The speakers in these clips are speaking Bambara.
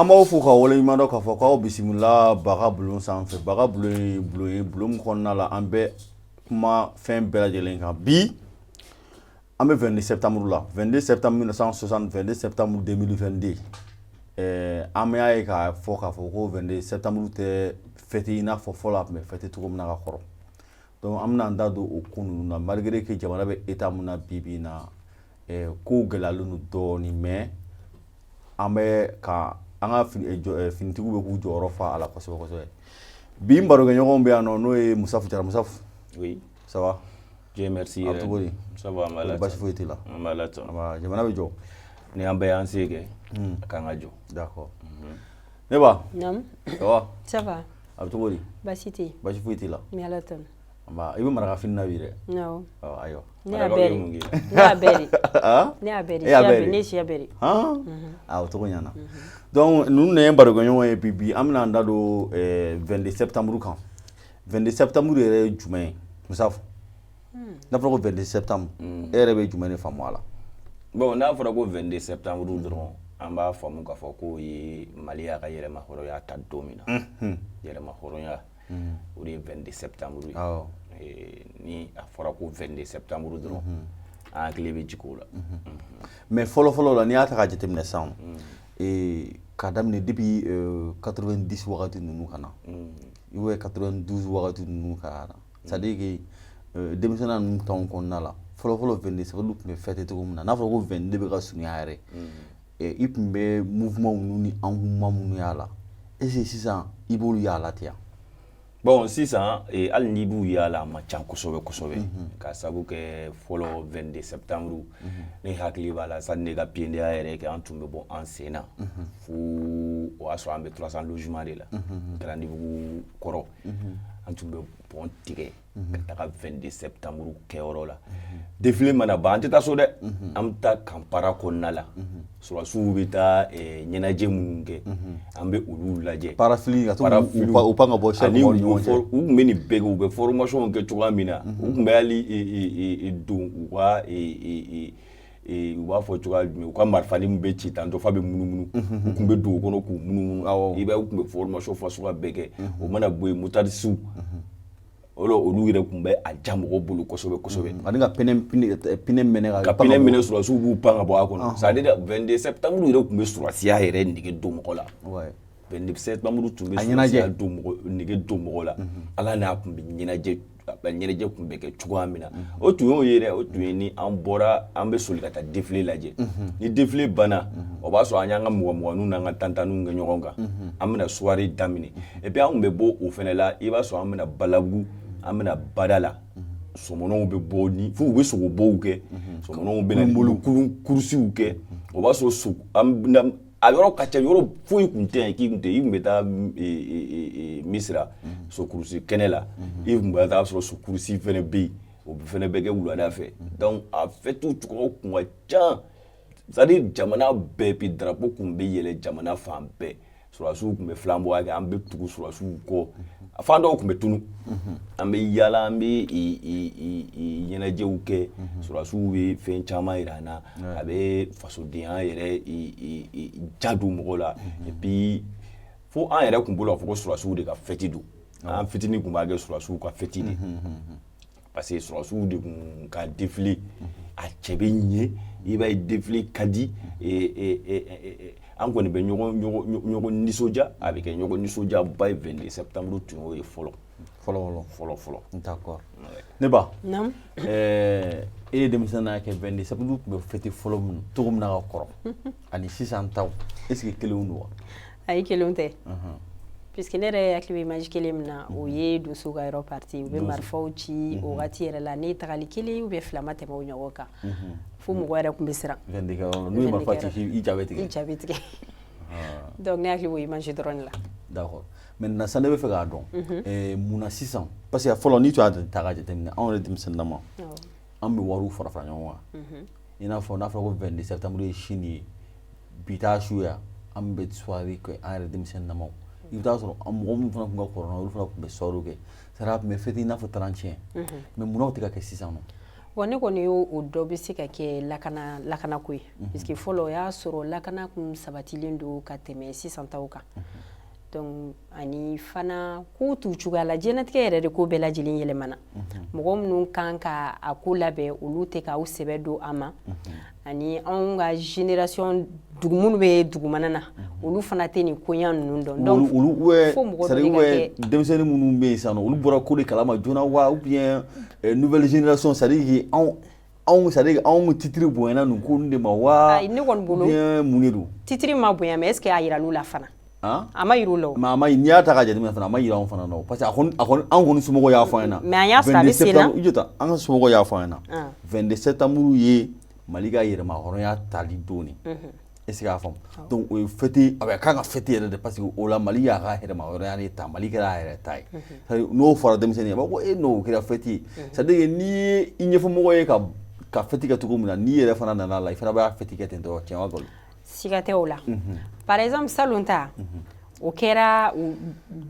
An b'aw fo ka waleɲuman dɔn k'a fɔ k'aw bisimila Baga Bulon sanfɛ. Baga Bulon ye bulon ye, bulon min kɔnɔna la an bɛ kuma fɛn bɛɛ lajɛlen kan. Bi an bɛ 22 septembre la, 22 septembre 1960, 22 septembre 2022. An y'a ye k'a fɔ ko 22 septembre tɛ fêter i n'a fɔ fɔlɔ a tun bɛ fêter cogo min na ka kɔrɔ. Donc an bɛna an da don o ko ninnu na, malgré que jamana bɛ état min na bi bi in na, kow gɛlɛyalen don dɔɔnin, mais an bɛ ka an ka finitigiw bɛ k'u jɔyɔrɔ fa a la kosɛbɛ kosɛbɛ. Bi n barokɛɲɔgɔnw bɛ yan nɔ, n'o ye Musafu Jara. Musafu. Oui. Ça va? Dieu merci. A bɛ cogo di? Ça va, an bɛ Ala. Basi foyi t'i la? An bɛ Ala tanu. Jamana bɛ jɔ. Ni an bɛɛ y'an se kɛ, a kan ka jɔ. D'accord. Ne ba. Naamu. Ça va? Ça va. A bɛ cogo di? Baasi tɛ yen. Basi foyi t'i la? N bɛ Ala tanu. Nba, i bɛ marakafini na bi dɛ. Awɔ. Ɔ, ayiwa. Ne y'a bɛɛ de. Ne y'a bɛɛ de. Ne y'a bɛɛ de. E y'a bɛɛ de. Ne siya bɛɛ de. Han? Ah, o cogo ɲɛna. Donc ninnu de ye barokɛɲɔgɔn ye bi. Bi an bɛna an da don 22 septembre kan. 22 septembre yɛrɛ ye jumɛn ye, Musafu? N'a fɔra ko 22 septembre, e yɛrɛ bɛ jumɛn de faamu a la? Bon, n'a fɔra ko 22 septembre dɔrɔn, an b'a faamu k'a fɔ k'o ye Mali y'a ka yɛrɛmahɔrɔnya ta don min na. Yɛrɛmahɔrɔnya, o de ye 22 septembre ye. Ni a fɔra ko 22 septembre dɔrɔn, an hakili bɛ jigin o la. Mais fɔlɔ fɔlɔ la, n'i y'a ta k'a jateminɛ sisan, k'a daminɛ depuis 90 wagati ninnu ka na, ou bien 92 wagati ninnu ka na, c'est à dire que denmisɛnninya ninnu temps kɔnɔna la, fɔlɔ fɔlɔ 22 septembre tun bɛ fêter cogo min na, n'a fɔra ko 22 bɛ ka surunya yɛrɛ, i tun bɛ mouvement ninnu ni engouement minnu y'a la, est ce que sisan i b'olu y'a la ten? Bon, sisan, hali n'i b'u y'a la, a man ca kosɛbɛ kosɛbɛ, ka sabu kɛ fɔlɔ 22 septembre, ne hakili b'a la, sani ne ka PNDA yɛrɛ kɛ, an tun bɛ bɔ an sen na fo o y'a sɔrɔ an bɛ 300 logement de la, Garandibugu kɔrɔ. An tun bɛ pont tigɛ ka taga 22 septembre kɛyɔrɔ la. Défilé mana ban, an tɛ taa so dɛ, an bɛ taa Kampara kɔnɔna la. Sɔrɔdasiw bɛ taa ɲɛnajɛ minnu kɛ, an bɛ olu lajɛ. Parafili ka to k'u pan ka bɔ. Ani u tun bɛ nin bɛɛ kɛ, u bɛ formation kɛ cogoya min na, u tun bɛ hali don u ka, u b'a fɔ cogoya jumɛn, u ka marifani min bɛ ci tantɔ f'a bɛ munumunu, u tun bɛ don o kɔnɔ k'u munumunu. I b'a ye, u tun bɛ formation fasuguya bɛɛ kɛ. O mana bɔ yen, motardisiw, o la olu yɛrɛ tun bɛ a diya mɔgɔw bolo kosɛbɛ kosɛbɛ. Ani ka pneu minɛ. Ka pneu minɛ, sɔrɔdasiw b'u pan ka bɔ a kɔnɔ. C'est à dire 22 septembre yɛrɛ tun bɛ sɔrɔdasiya yɛrɛ nege don mɔgɔ la. 22 septembre tun bɛ sɔrɔdasiya don mɔgɔ nege don mɔgɔ la. Ala n'a tun bɛ ɲɛnajɛ, ɲɛnajɛ tun bɛ kɛ cogoya min na, o tun y'o ye dɛ. O tun ye ni an bɔra, an bɛ soli ka taa défilé lajɛ. Ni défilé banna, o b'a sɔrɔ an y'an ka mugan muganniw n'an ka tantanniw kɛ ɲɔgɔn kan, an bɛna soirée daminɛ. Et puis an tun bɛ bɔ o fɛnɛ la, i b'a sɔrɔ an bɛna Balabugu, an bɛna Bada la, sɔmɔnɔw bɛ bɔ ni fo u bɛ sogobow kɛ, sɔmɔnɔw bɛ na ni kulun kurusiw kɛ. O b'a sɔrɔ so an a yɔrɔ ka ca, yɔrɔ foyi tun tɛ yen k'i tun tɛ. I tun bɛ taa Misira sokurusi kɛnɛ la, i tun bɛ taa sɔrɔ sokurusi fɛnɛ bɛ yen, o fɛnɛ bɛ kɛ wulada fɛ. Donc a fêtes cogoyaw tun ka ca, c'est à dire jamana bɛɛ bi drapeau tun bɛ yɛlɛ jamana fan bɛɛ. Sɔrɔdasiw tun bɛ flambeau kɛ, an bɛ tugu sɔrɔdasiw kɔ, fan dɔw tun bɛ tunu. An bɛ yaala, an bɛ ɲɛnajɛw kɛ, sɔrɔdasiw bɛ fɛn caman yira an na, a bɛ fasodenya yɛrɛ ja don mɔgɔw la. Et puis fo an yɛrɛ tun bolo k'a fɔ ko sɔrɔdasiw de ka fête don. An fitinin tun b'a kɛ sɔrɔdasiw ka fête de, parce que sɔrɔdasiw de kun ka défilé a cɛ bɛ ɲɛ. I b'a ye, défilé ka di, an kɔni bɛ ɲɔgɔn nisɔndiya, a bɛ kɛ ɲɔgɔn nisɔndiyaba ye. 22 septembre tun y'o ye fɔlɔ. Fɔlɔ fɔlɔ. Fɔlɔ fɔlɔ. D'accord. Ne ba. Naamu. E ye denmisɛnninya kɛ, 22 septembre tun bɛ fêter fɔlɔ min cogo min na ka kɔrɔ ani sisan taw, est ce que kelenw don wa? Ayi, kelenw tɛ, puisque ne yɛrɛ hakili bɛ image kelen min na, o ye donso ka yɔrɔ parti, u bɛ marifaw ci. O wagati yɛrɛ la, ne tagali kelen ou bien fila ma tɛmɛ o ɲɔgɔn kan, fo mɔgɔ yɛrɛ tun bɛ siran. 22 kɛyɔrɔ la, n'u ye marifa ci, i ja bɛ tigɛ. I ja bɛ tigɛ. Donc ne hakili b'o image dɔrɔn de la. D'accord. Maintenant sisan, ne bɛ fɛ k'a dɔn munna sisan, parce que fɔlɔ, n'i tun y'a ta k'a jateminɛ, anw yɛrɛ denmisɛnninlama, an bɛ wariw fara fara ɲɔgɔn kan, i n'a fɔ n'a fɔra ko 22 septembre ye sini ye, bi taa su ya, an bɛ soirée kɛ an yɛrɛ denmisɛnninlamaw. I bɛ taa sɔrɔ an mɔgɔ minnu fana tun ka kɔrɔ, olu fana tun bɛ soirée kɛ, c'est à dire a tun bɛ fêter i n'a fɔ 31. Mais munna o tɛ ka kɛ sisan nɔ? Wa ne kɔni y'o o dɔ bɛ se ka kɛ lakana lakanako ye, puisque fɔlɔ o y'a sɔrɔ lakana kun sabatilen don ka tɛmɛ sisan taw kan. Donc ani fana kow t'u cogoya la, diɲɛnatigɛ yɛrɛ de ko bɛɛ lajɛlen yɛlɛmana. Mɔgɔ minnu kan ka a ko labɛn, olu tɛ k'aw sɛbɛ don a ma. Ani anw ka génération dugu minnu bɛ dugumana na, olu fana tɛ nin koɲa ninnu dɔn. Donc olu fo mɔgɔ dɔ de ka kɛ. Denmisɛnnin minnu bɛ yen sisan nɔ, olu bɔra ko de kalama joona wa, ou bien nouvelle génération, c'est à dire que anw, c'est à dire anw titre bonyana nin ko ninnu de ma wa? Ayi, ne kɔni bolo, ou bien mun de don? Titre ma bonya, mais est ce que a yiral'u la fana? A ma yir'u la o. Mais a ma, n'i y'a ta k'a jateminɛ fana, a ma yira anw fana na o, parce que a kɔni anw kɔni somɔgɔw y'a fɔ an ɲɛna. Mais an y'a sɔrɔ a bɛ sen na. I jɔ ta, an ka somɔgɔw y'a fɔ an ɲɛna. 22 septembre ye Mali ka yɛrɛma hɔrɔnya tali don de. Est ce que y'a faamu? Donc o ye fête, a bɛ kan ka fête yɛrɛ de, parce que o la Mali y'a ka yɛrɛma hɔrɔnya de ta, Mali kɛra a yɛrɛ ta ye. C'est à dire n'o fɔra denmisɛnnin ye, a b'a fɔ ko e non, o kɛra fête ye. C'est à dire que n'i ye i ɲɛfɔ mɔgɔ ye ka fête kɛ cogo min na, n'i yɛrɛ fana nana a la, i fana b'a fête kɛ ten tɔ. Tiɲɛ wa nkalon? Siga tɛ o la. Par exemple, salon ta, o kɛra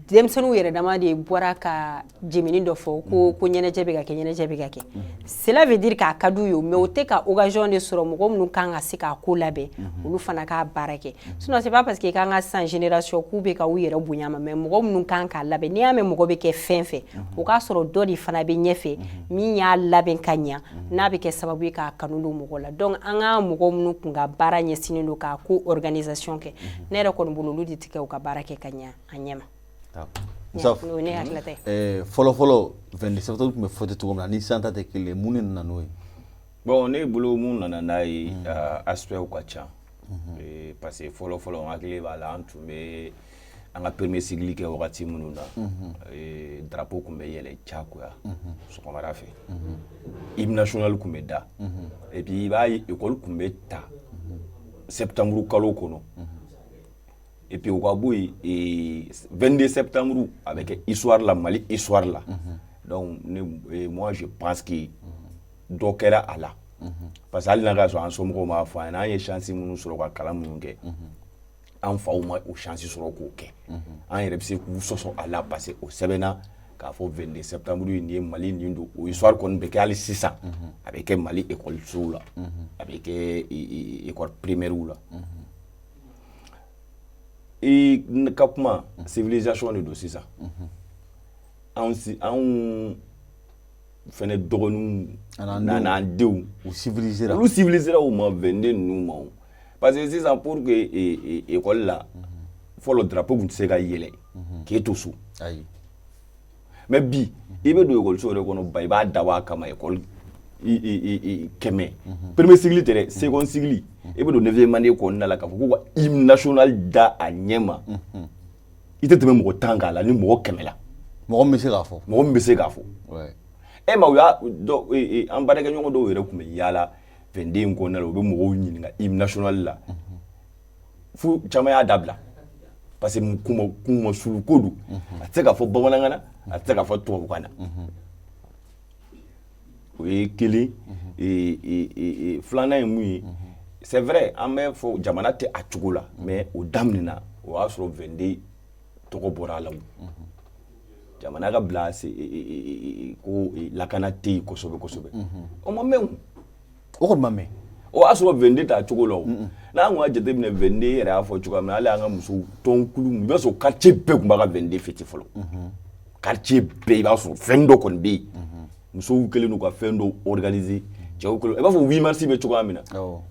denmisɛnninw yɛrɛ dama de bɔra ka jɛmini dɔ fɔ ko ɲɛnajɛ bɛ ka kɛ, ɲɛnajɛ bɛ ka kɛ. Cela veut dire k'a ka d'u ye, mais o tɛ ka occasion de sɔrɔ. Mɔgɔ minnu kan ka se k'a ko labɛn, olu fana k'a baara kɛ. Sinon c'est pas parce que k'an ka sisan génération k'u bɛ ka u yɛrɛ bonya ma, mais mɔgɔ minnu kan k'a labɛn, n'i y'a mɛn mɔgɔ bɛ kɛ fɛn fɛn, o k'a sɔrɔ dɔ de fana bɛ ɲɛfɛ min y'a labɛn ka ɲa, n'a bɛ kɛ sababu ye k'a kanu don mɔgɔ la. Donc an ka mɔgɔ minnu kun ka baara ɲɛsinnen don k'a ko organisation kɛ, ne yɛrɛ kɔni bolo, olu de tɛ kɛ u ka baara kɛ ka ɲa a ɲɛ ma. Musaf, O ye ne hakilinata ye. Fɔlɔ fɔlɔ, 22 septembre tun bɛ fêter cogo min na, ni sisan ta tɛ kelen ye, mun de nana n'o ye? Bon, ne bolo, mun nana n'a ye, aspect ka ca. Parce que fɔlɔ fɔlɔ, n hakili b'a la, an tun bɛ an ka premier cycle kɛ wagati minnu na, drapeau tun bɛ yɛlɛ diyagoya sɔgɔmada fɛ, hymne national tun bɛ da, et puis i b'a ye école tun bɛ ta septembre kalo kɔnɔ. Et puis o ka bɔ yen, 22 septembre a bɛ kɛ histoire la, Mali histoire la. Donc ne, moi je pense que dɔ kɛra a la, parce que hali n'a ka sɔrɔ an somɔgɔw m'a fɔ an ɲɛna, an ye chance minnu sɔrɔ ka kalan minnu kɛ, an faw ma o chance sɔrɔ k'o kɛ. An yɛrɛ bɛ se k'u sɔsɔ a la, parce que o sɛbɛnna k'a fɔ 22 septembre nin ye Mali nin don. O histoire kɔni bɛ kɛ hali sisan, a bɛ kɛ Mali école la, a bɛ kɛ école primaire la. I ka kuma, civilisation de don sisan. Anw si, anw fɛnɛ dɔgɔninw n'an denw, u civilisera. Olu civilisera u ma 22 ninnu ma o, parce que sisan pour que école la, fɔlɔ drapeau tun tɛ se ka yɛlɛ k'e to so. Ayi. Mais bi, i bɛ don école yɛrɛ kɔnɔ ba, i b'a dabɔ a kama, école 100, premier cycle tɛ dɛ, second cycle, i bɛ don neuvième année kɔnɔna la, k'a fɔ ko ka hymne national da a ɲɛ ma, i tɛ tɛmɛ mɔgɔ 10 kan la ni mɔgɔ 100 la. Mɔgɔ min bɛ se k'a fɔ. Mɔgɔ min bɛ se k'a fɔ. E ma, u y'a dɔ, an baarakɛɲɔgɔn dɔw yɛrɛ tun bɛ yaala 22 in kɔnɔna la, u bɛ mɔgɔw ɲininka hymne national la, fo caman y'a dabila, parce que kuma kuma sulu ko don, a tɛ se ka fɔ bamanankan na, a tɛ se ka fɔ tubabukan na. O ye kelen. Filanan ye mun ye? C'est vrai, an bɛ fɔ jamana tɛ a cogo la, mais o daminɛna, o y'a sɔrɔ 22 tɔgɔ bɔra a la. O jamana ka bila ko lakana tɛ yen kosɛbɛ kosɛbɛ, o ma mɛn. O kɔni ma mɛn. O y'a sɔrɔ 22 t'a cogo la. O n'an kun y'a jateminɛ, 22 yɛrɛ y'a fɔ cogoya min na, hali an ka musow tɔnkulu, i b'a sɔrɔ quartier bɛɛ tun b'a ka 22 fêter fɔlɔ. Quartier bɛɛ, i b'a sɔrɔ fɛn dɔ kɔni bɛ yen, musow kɛlen don ka fɛn dɔ organiser, cɛw kɛlen, i b'a fɔ 8 mars bɛ cogoya min na.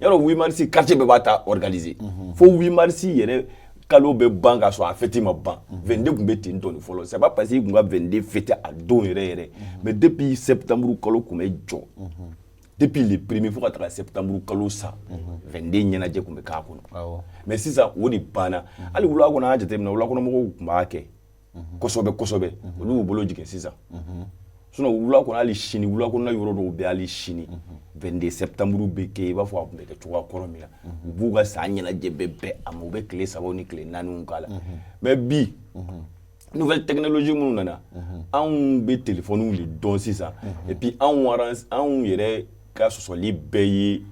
Yarɔ, 8 mars, quartier bɛɛ b'a ta organiser, fo 8 mars yɛrɛ kalo bɛ ban k'a sɔrɔ a fête ma ban. 22 tun bɛ ten tɔ nin fɔlɔ. C'est pas parce que i kun ka 22 fêter a don yɛrɛ yɛrɛ, mais depuis septembre kalo kun bɛ jɔ, depuis le premier fo ka taga septembre kalo sa, 22 ɲɛnajɛ kun bɛ k'a kɔnɔ. Mais sisan o de banna. Hali wula kɔnɔ, an y'a jateminɛ, wula kɔnɔ mɔgɔw tun b'a kɛ kosɛbɛ kosɛbɛ, olu y'u bolo jigin sisan. Sinon wula kɔnɔ, hali sini, wula kɔnɔna yɔrɔ dɔw bɛ, hali sini 22 septembre bɛ kɛ i b'a fɔ a tun bɛ kɛ cogoya kɔrɔ min na. U b'u ka san ɲɛnajɛ bɛɛ bɛn a ma, u bɛ tile 3 ni tile 4 k'a la. Mais bi, nouvelle technologie minnu nana, anw bɛ téléphone de dɔn sisan. Et puis anw anw yɛrɛ ka sɔsɔli bɛɛ ye,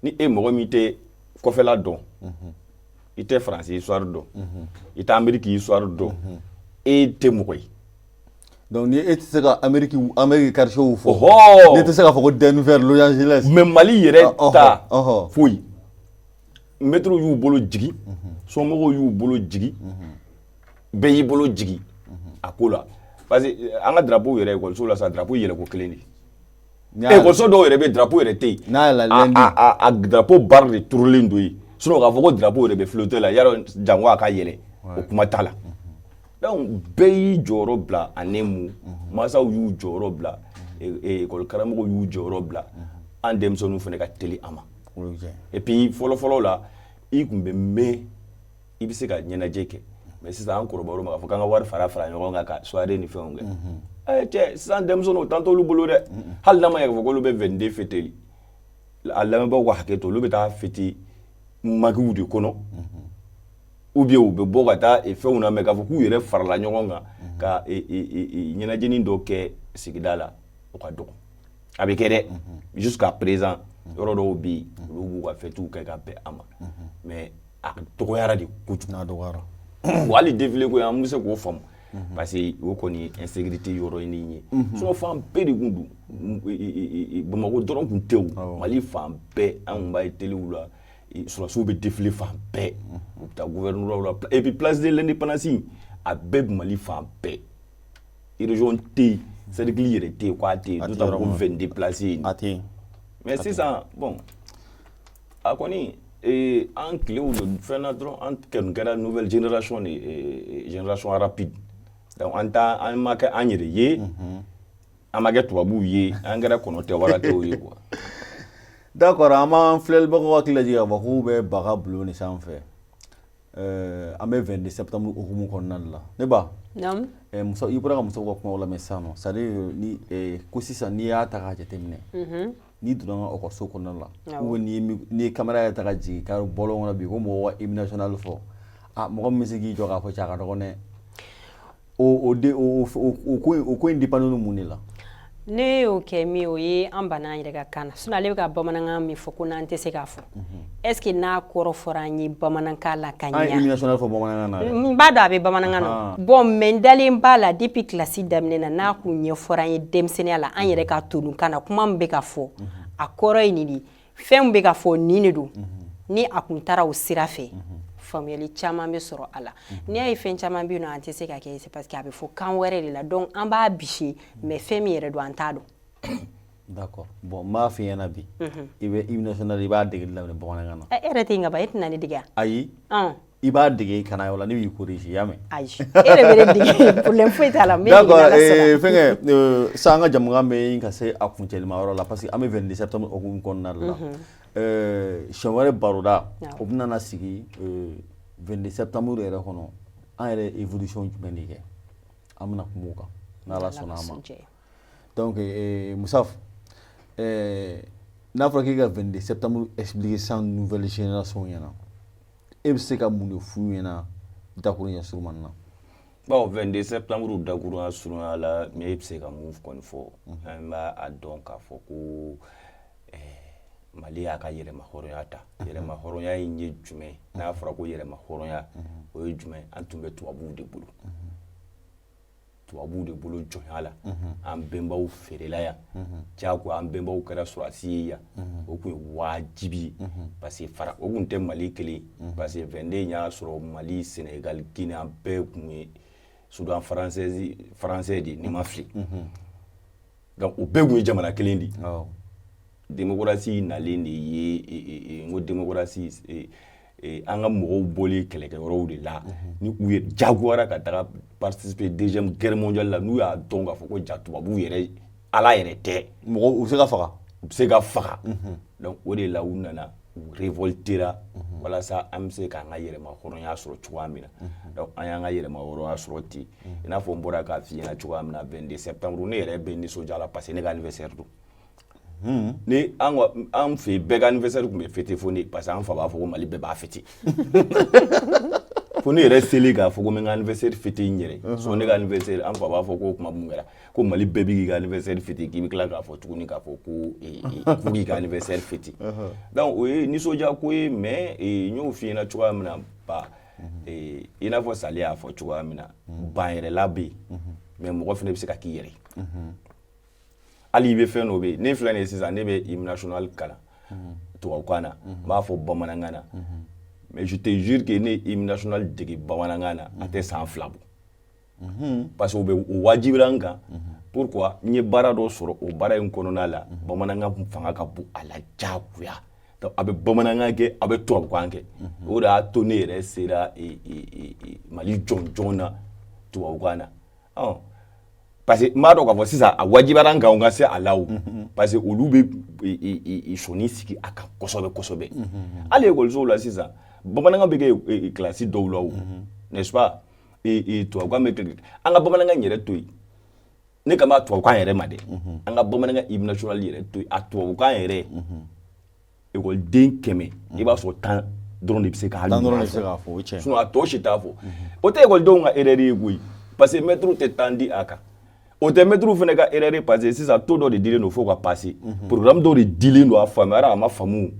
ni e mɔgɔ min tɛ kɔfɛla dɔn, i tɛ faransi histoire dɔn, i tɛ Amérique histoire dɔn, e tɛ mɔgɔ ye. Donc ni e tɛ se ka Amérique quartier fɔ. Ɔhɔ. Ne tɛ se k'a fɔ ko Denver, Los Angeles. Mais Mali yɛrɛ ta foyi. Maîtres y'u bolo jigin, somɔgɔw y'u bolo jigin, bɛɛ y'i bolo jigin a ko la. Parce que an ka drapeau yɛrɛ ekɔliso la sa, drapeau yɛlɛko kelen de. Ekɔliso dɔw yɛrɛ bɛ, drapeau yɛrɛ tɛ yen. N'a yɛlɛla lundi. A drapeau barre de turulen don yen. Sinon k'a fɔ ko drapeau yɛrɛ bɛ flotter la, yarɔ jango a ka yɛlɛ, o kuma t'a la. Donc bɛɛ y'i jɔyɔrɔ bila a ne mu, mansaw y'u jɔyɔrɔ bila, ekɔli karamɔgɔw y'u jɔyɔrɔ bila, an denmisɛnninw fana ka teli a ma. Et puis fɔlɔ-fɔlɔ la, i tun bɛ mɛn i bɛ se ka ɲɛnajɛ kɛ, mais sisan an kɔrɔbayar'o ma k'a fɔ k'an ka wari fara fara ɲɔgɔn kan ka soirée ni fɛnw kɛ. Cɛ, sisan denmisɛnninw temps t'olu bolo dɛ. Hali n'a ma ɲɛ k'a fɔ k'olu bɛ 22 fêter, a lamɛnbaaw ka hakɛ to, olu bɛ taa fêter maquisw de kɔnɔ, ou bien u bɛ bɔ ka taa fɛnw na, mais k'a fɔ k'u yɛrɛ farala ɲɔgɔn kan ka ɲɛnajɛni dɔ kɛ sigida la, o ka dɔgɔ. A bɛ kɛ dɛ, jusqu'à présent yɔrɔ dɔw bɛ yen, olu b'u ka fêtew kɛ ka bɛn a ma, mais a dɔgɔyara de kojugu. A dɔgɔyara. Wa hali défilé ko in, an bɛ se k'o faamu, parce que o kɔni ye insécurité yɔrɔ ɲini ye. Sinon fan bɛɛ de kun don, Bamakɔ dɔrɔn kun tɛ o, Mali fan bɛɛ an kun b'a ye téléw la, sɔrɔdasiw bɛ défilé fan bɛɛ, u bɛ taa gouvernorat la, et puis place de l'indépendance, a bɛɛ bɛ Mali fan bɛɛ, région tɛ yen, cercle yɛrɛ tɛ yen k'a tɛ yen, dɔw ta ko 22 place yen. A tɛ yen. Mais sisan, bon, a kɔni an tilew de fɛn na dɔrɔn, an kɔni kɛra nouvelle génération de, génération rapide. Donc an ta an ma kɛ an yɛrɛ ye, an ma kɛ tubabuw ye, an kɛra kɔnɔ tɛ wara tɛw ye quoi. D'accord, an b'an filɛlibagaw hakili lajigin k'a fɔ k'u bɛ Baga bulon de sanfɛ. An bɛ 22 septembre hukumu kɔnɔna de la. Ne ba. Naamu. Muso, i bɔra ka musow ka kumaw lamɛn sisan nɔ, c'est à dire ni ko sisan n'i y'a ta k'a jateminɛ, n'i donna an ka ekɔliso kɔnɔna la, ou bien n'i ye caméra yɛrɛ ta ka jigin ka bɔlɔn kɔnɔ bi ko mɔgɔw ka hymne national fɔ, a mɔgɔ min bɛ se k'i jɔ k'a fɔ cɛ, a ka dɔgɔn dɛ. O de o ko in dépend mun de la? Ne y'o kɛ min, o ye an banna an yɛrɛ ka kan na. Sinon ale bɛ ka bamanankan min fɔ ko n'an tɛ se k'a fɔ, est ce que n'a kɔrɔ fɔra an ye bamanankan la ka ɲa? An ye hymne national fɔ bamanankan na dɛ. N b'a dɔn a bɛ bamanankan na. Bon, mais n dalen b'a la, depuis classe daminɛ na, n'a kun ɲɛfɔra an ye denmisɛnninya la, an yɛrɛ ka todunkan na, kuma min bɛ ka fɔ, a kɔrɔ ye nin de ye, fɛn min bɛ ka fɔ nin de don, ni a kun taara o sira fɛ, faamuyali caman bɛ sɔrɔ a la. N'i y'a ye fɛn caman bɛ yen nɔ, an tɛ se ka kɛ, c'est parce que a bɛ fɔ kan wɛrɛ de la, donc an b'a bisi, mais fɛn min yɛrɛ don, an t'a dɔn. D'accord, bon, n b'a f'i ɲɛna bi, i bɛ hymne national, i b'a degeli daminɛ bamanankan na. E yɛrɛ tɛ yen ka ban, e tɛna ne dege wa? Ayi. I b'a dege ka na o la, ne b'i corriger, i y'a mɛn? Ayi, e de bɛ ne dege, problème foyi t'a la, n bɛ dege D'accord. n'Ala sɔnna. Fɛnkɛ sisan, an ka jamukan bɛ ka se a kuncɛlima yɔrɔ la, parce que an bɛ 22 septembre hukumu kɔnɔna de la. Siɲɛ wɛrɛ baroda, o bɛna na sigi 22 septembre yɛrɛ kɔnɔ, an yɛrɛ ye évolution jumɛn de kɛ, an bɛna kuma o kan n'Ala sɔnna a ma. Donc Musaf, n'a fɔra k'e ka 22 septembre expliquer sisan nouvelle génération ɲɛna, e bɛ se ka mun de f'u ɲɛna dakuruɲɛ surumani na? Bon, 22 septembre dakuruɲɛ surunya la, ne bɛ se ka mun kɔni fɔ? An b'a dɔn k'a fɔ ko Mali y'a ka yɛrɛma hɔrɔnya ta. Yɛrɛma hɔrɔnya in ye jumɛn? N'a fɔra ko yɛrɛma hɔrɔnya, o ye jumɛn? An tun bɛ tubabuw de bolo, tubabuw de bolo jɔnya la. An bɛnbaw feerela yan diyagoya, an bɛnbaw kɛra sɔrɔdasi ye yan. O tun ye wajibi ye, parce que fara o tun tɛ Mali kelen, parce que 22 y'a sɔrɔ Mali, Sénégal, Guinée, an bɛɛ tun ye Soudan française français de ye, ni ma fili. Donc o bɛɛ tun ye jamana kelen de ye. Démocratie nalen de ye, n ko démocratie, an ka mɔgɔw bɔlen kɛlɛkɛyɔrɔw de la, ni u ye jagoyara ka taga participer deuxième guerre mondiale la, n'u y'a dɔn k'a fɔ ko ja tubabuw yɛrɛ ala yɛrɛ tɛ. Mɔgɔ u bɛ se ka faga. U bɛ se ka faga. Donc o de la u nana, u révoltera walasa an bɛ se k'an ka yɛrɛma hɔrɔnya sɔrɔ cogoya min na. Donc an y'an ka yɛrɛma hɔrɔnya sɔrɔ ten. I n'a fɔ n bɔra k'a f'i ɲɛna cogoya min na, 22 septembre, ne yɛrɛ bɛ nisɔndiya la parce que ne ka anniversaire don. Ni an ka an fɛ yen, bɛɛ ka anniversaire tun bɛ fêter fo ne, parce que an fa b'a fɔ ko Mali bɛɛ b'a fêter. Fo ne yɛrɛ selen k'a fɔ ko n bɛ n ka anniversaire fêter n yɛrɛ so. Ne ka anniversaire, an fa b'a fɔ ko kuma mun kɛra ko Mali bɛɛ bɛ k'i ka anniversaire fêter, k'i bɛ tila k'a fɔ tuguni k'a fɔ ko k'u k'i ka anniversaire fêter. Donc o ye nisɔndiya ko ye, mais n y'o f'i ɲɛna cogoya min na ba, i n'a fɔ Sali y'a fɔ cogoya min na, ban yɛrɛla bɛ yen. Mais mɔgɔ fana bɛ se ka k'i yɛrɛ ye. Hali i bɛ fɛn dɔ bɛ yen, ne filɛ nin ye sisan, ne bɛ hymne national kalan tubabukan na, n b'a fɔ bamanankan na, mais je te jure que ne ye hymne national dege bamanankan na, a tɛ san 2 bɔ, parce que o bɛ o wajibira n kan. Pourquoi? N ye baara dɔ sɔrɔ, o baara in kɔnɔna la, bamanankan fanga ka bon a la diyagoya. Donc a bɛ bamanankan kɛ, a bɛ tubabukan kɛ. O de y'a to ne yɛrɛ sera Mali jɔnjɔn na tubabukan na. Ɔ, parce que n b'a dɔn k'a fɔ sisan a wajibiyara n kan n ka se a la o, parce que olu bɛ sɔnni sigi a kan kosɛbɛ kosɛbɛ. Hali ekɔlisow la sisan, bamanankan bɛ kɛ kilasi dɔw la o, n'est-ce pas? Tubabukan bɛ kɛ. An ka bamanankan yɛrɛ to yen, ne kan b'a tubabukan yɛrɛ ma dɛ. An ka bamanankan hymne national yɛrɛ to yen, a tubabukan yɛrɛ, ekɔliden 100, i b'a sɔrɔ 10 dɔrɔn de bɛ se k'a 10 dɔrɔn de bɛ se k'a fɔ, o ye tiɲɛ. Sinon a tɔ si t'a fɔ. O tɛ ekɔlidenw ka erreur ye koyi, parce que maître tɛ temps di a kan. O tɛ maître fana ka erreur ye, parce que sisan taux dɔ de dilen don fo ka passer, programme dɔw de dilen don, a faamuyara a ma faamu,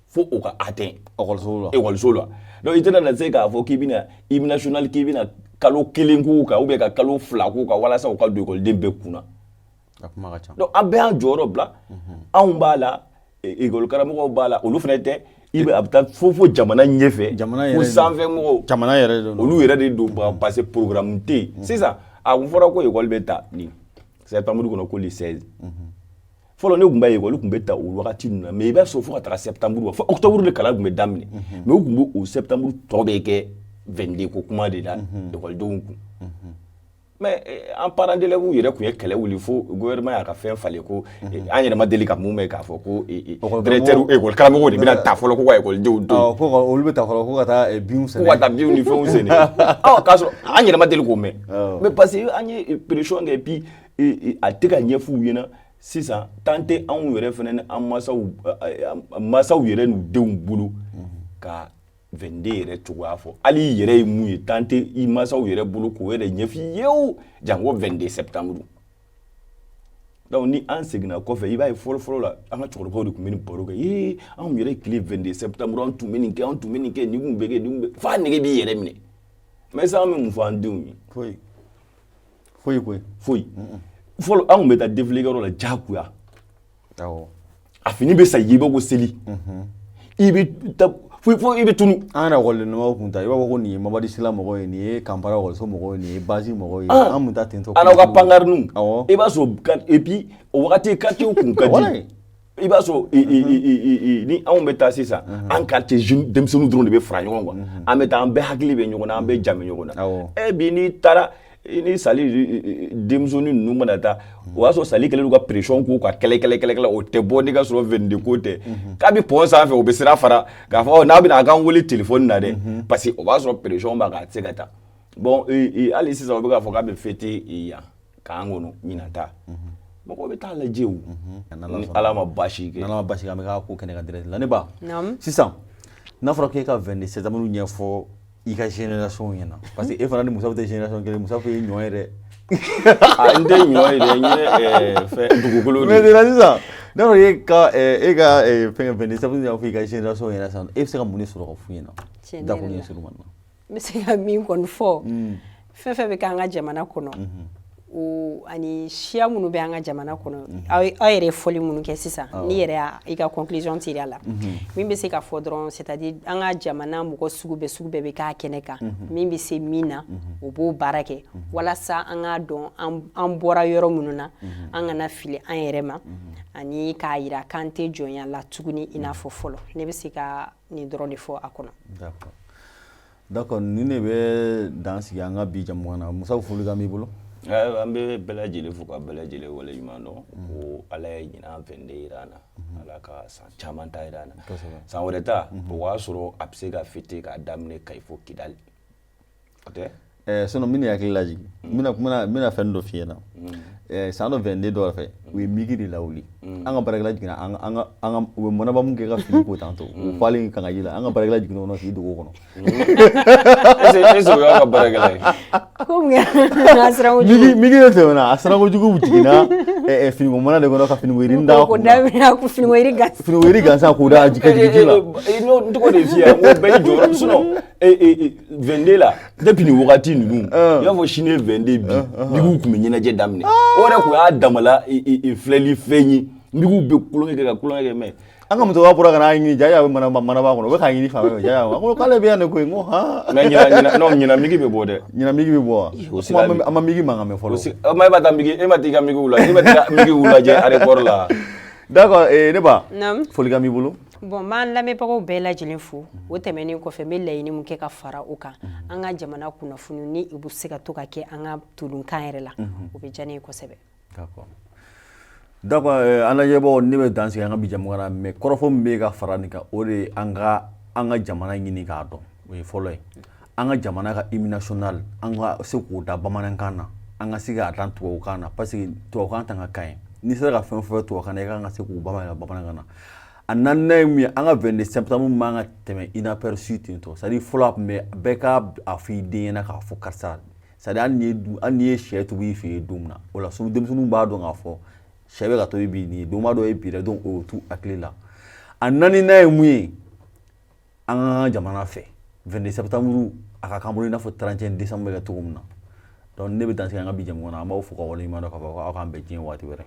fo o ka atteint. Ekɔliso la. Ekɔliso la. Donc i tɛna na se k'a fɔ k'i bɛna hymne national, k'i bɛna kalo 1 k'u kan ou bien ka kalo 2 k'u kan walasa u ka don ekɔliden bɛɛ kunna. A kuma ka ca. Donc an bɛɛ y'an jɔyɔrɔ bila. Anw b'a la, ekɔli karamɔgɔw b'a la, olu fana tɛ i bɛ a bɛ taa fo jamana ɲɛfɛ. Jamana yɛrɛ fo de- sanfɛ mɔgɔw. Jamana yɛrɛ de don. Olu yɛrɛ de don, parce que programme tɛ yen. Sisan a kun fɔra ko ekɔli bɛ ta nin septembre kɔnɔ, ko le 16. Fɔlɔ ne tun b'a ye ekɔli tun bɛ ta o wagati ninnu na, mais i b'a sɔrɔ fo ka taga septembre, fo octobre de kalan tun bɛ daminɛ, mais u tun bɛ o septembre tɔ bɛ kɛ 22 ko kuma de la ekɔlidenw kun. Mais an parents d'élèves yɛrɛ tun ye kɛlɛ wuli fo gouvernement y'a ka fɛn falen ko an yɛrɛ ma deli ka mun mɛn k'a fɔ ko directeur, ekɔli karamɔgɔw de bɛna ta fɔlɔ ko ka ekɔlidenw to yen. Ko olu bɛ ta fɔlɔ ko ka taa binw sɛnɛ. Ko ka taa binw ni fɛnw sɛnɛ. Ɔ, k'a sɔrɔ an yɛrɛ ma deli k'o mɛn. Mais parce que an ye pression kɛ, et puis a tɛ ka ɲɛf'u ɲɛna. Sisan temps tɛ anw yɛrɛ fɛnɛ ni an masaw, masaw yɛrɛ n'u denw bolo ka 22 yɛrɛ cogoya fɔ. Hali i yɛrɛ ye mun ye, temps tɛ i masaw yɛrɛ bolo k'o yɛrɛ ɲɛf'i ye o, janko 22 septembre. Donc ni an seginna kɔfɛ, i b'a ye fɔlɔ fɔlɔ la, an ka cɛkɔrɔbaw de tun bɛ nin baro kɛ: ee, anw yɛrɛ tile 22 septembre, an tun bɛ nin kɛ, an tun bɛ nin kɛ, nin kun bɛ kɛ, nin kun bɛ, f'a nege b'i yɛrɛ minɛ. Mais sisan an bɛ mun fɔ an denw ye? Foyi foyi koyi. Foyi. Fɔlɔ an tun bɛ taa défilé kɛyɔrɔ la diyagoya. A fini bɛ san i ye, i b'a ko seli, i bɛ taa fo i bɛ tunu. An yɛrɛ ekɔlidenw kun ta, i b'a fɔ ko nin ye Mamadi Sila mɔgɔ ye, nin ye Kanpara ekɔliso mɔgɔ ye, nin ye base mɔgɔ ye. An kun ta ten tɔ. An n'aw ka pankariniw. I b'a sɔrɔ, et puis o wagati quartier kun ka di. I b'a sɔrɔ ni anw bɛ taa sisan, an quartier jeune denmisɛnninw dɔrɔn de bɛ fara ɲɔgɔn kan. An bɛ taa, an bɛɛ hakili bɛ ɲɔgɔn na, an bɛɛ jami ɲɔgɔn na. Ɛ, bi n'i taara i ni sali denmisɛnnin ninnu mana taa, o y'a sɔrɔ sali kɛlen don ka pression k'u kan, kɛlɛ kɛlɛ kɛlɛ kɛlɛ, o tɛ bɔ n'i ka sɔrɔ 22 ko tɛ, k'a bɛ pont sanfɛ, o bɛ sira fara k'a fɔ n'a bɛna a k'an wele téléphone na dɛ, parce que o b'a sɔrɔ pression b'a kan, a tɛ se ka taa. Bon, hali sisan o bɛ k'a fɔ k'a bɛ fêter yan k'an kɔnɔ ɲinan ta, mɔgɔw bɛ taa lajɛ o, ni Ala ma baasi kɛ. N'Ala ma baasi kɛ, an bɛ k'a ko kɛnɛ kan direct la. Ne ba, sisan n'a fɔra k'e ka 22 septembre ɲɛfɔ i ka génération ɲɛna, parce que e fana ni Musa tɛ génération kelen, Musa ye ɲɔ ye dɛ. Ah, n tɛ ɲɔ ye dɛ, n ye fɛn dugukolo de ye. Maintenant sisan n'a fɔra e ka fɛn 22 septembre ɲɛfɔ i ka génération ɲɛna sisan, e bɛ se ka mun de sɔrɔ ka f'u ɲɛna? Tiɲɛ dakun yɛrɛ ɲɛ la. surunman na. N bɛ se ka min kɔni fɔ, fɛn fɛn bɛ k'an ka jamana kɔnɔ, o ani siya minnu bɛ an ka jamana kɔnɔ, aw yɛrɛ ye fɔli minnu kɛ sisan, n'i yɛrɛ y'a i ka conclusion tirer a la, min bɛ se ka fɔ dɔrɔn, c'est à dire an ka jamana mɔgɔ sugu bɛɛ sugu bɛɛ bɛ k'a kɛnɛ kan, min bɛ se min na, o b'o baara kɛ walasa an k'a dɔn an bɔra yɔrɔ minnu na, an kana fili an yɛrɛ ma, ani k'a yira k'an tɛ jɔnya la tuguni i n'a fɔ fɔlɔ. Ne bɛ se ka nin dɔrɔn de fɔ a kɔnɔ. D'accord, nin de bɛ dan sigi an ka bi jamukan na. Musa, folikan b'i bolo? An bɛ bɛɛ lajɛlen fo ka bɛɛ lajɛlen waleɲuman dɔn ko Ala ye ɲinan 22 yira an na, Ala ka san caman ta yira an na. San wɛrɛ ta, o b'a sɔrɔ a bɛ se ka fêter k'a daminɛ Kayi fo Kidali, o tɛ? Sinon min hakili lajigin, n bɛna fɛn dɔ f'i ɲɛna. San dɔ 22 dɔ fɛ. U ye MiG de lawuli. An ka baarakɛla jiginna, an ka u bɛ manaba mun kɛ ka fini ko tantôt, o falen kangaji la, an ka baarakɛla jiginna o kɔnɔ k'i dogo o kɔnɔ. Est-ce que o y'aw ka baarakɛla ye? Ko mun kɛra? A siran kojugu. MiG de tɛmɛna, a siran kojugu, jiginna finiko mana de kɔnɔ ka finiko yirini d'a kun na. Ko finiko yiri gansan. Finiko yiri gansan k'o da ka jigin ji la. N tɔgɔ de f'i ye, n ko bɛɛ n'i jɔyɔrɔ. Sinon 22 la, depuis nin wagati ninnu, i b'a fɔ sini ye 22, bi MiGw tun bɛ ɲɛnajɛ daminɛ. O yɛrɛ tun y'a damala filɛli fɛn ye. MiGw bɛ tulonkɛ kɛ ka tulonkɛ kɛ, mais An ka musokɔrɔba bɔra ka n'a ɲini, ja bɛ manaba kɔnɔ, u bɛ k'a ɲini fan bɛɛ fɛ, ja a ko k'ale bɛ yan de koyi. N ko han. Mais ɲinan, non, ɲinan MiG bɛ bɔ dɛ. Ɲinan MiG bɛ bɔ wa? An ma MiG mankan mɛn fɔlɔ. E ma taa MiG, e ma t'i ka MiGw la, e ma t'i ka MiGw lajɛ aéroport la? D'accord, ne ba. Naamu. Folikan b'i bolo? Bon, n b'an lamɛnbagaw bɛɛ lajɛlen fo. O tɛmɛnen kɔfɛ, n bɛ laɲini min kɛ ka fara o kan, an ka jamana kunnafoni ni u bɛ se ka to ka kɛ an ka todunkan yɛrɛ la, o bɛ diya ne ye kosɛbɛ. D'accord, an lajɛbagaw, ne bɛ dan sigi an ka bi jɛmukan na, mais kɔrɔfɔ min bɛ ka fara nin kan, o de ye an ka jamana ɲini k'a dɔn, o ye fɔlɔ ye. An ka jamana ka hymne national, an ka se k'o da bamanankan na, an ka se k'a da tubabukan na, parce que tubabukan t'an ka kan ye. N'i sera ka fɛn o fɛn tubabukan na, i kan ka se k'u bayɛlɛma bamanankan na. A naaninan ye mun ye? An ka 22 septembre man ka tɛmɛ inaperçu ten tɔ. C'est à dire, fɔlɔ a tun bɛ bɛɛ ka a fɔ i den ɲɛna k'a fɔ karisa, c'est à dire hali n'i ye sɛ tobi i fɛ yen don min na, o la so denmisɛnninw b'a dɔn k'a fɔ sɛ bɛ ka tobi bi, nin ye donba dɔ ye bi dɛ. Donc o t'u hakili la. A naaninan ye mun ye? An ka jamana fɛ, 22 septembre a ka k'an bolo i n'a fɔ 31 décembre bɛ kɛ cogo min na. Donc ne bɛ dan sigi an ka bi jɛmukan na. An b'aw fo ka waleɲuman dɔn k'a fɔ aw k'an bɛn diɲɛ waati wɛrɛ.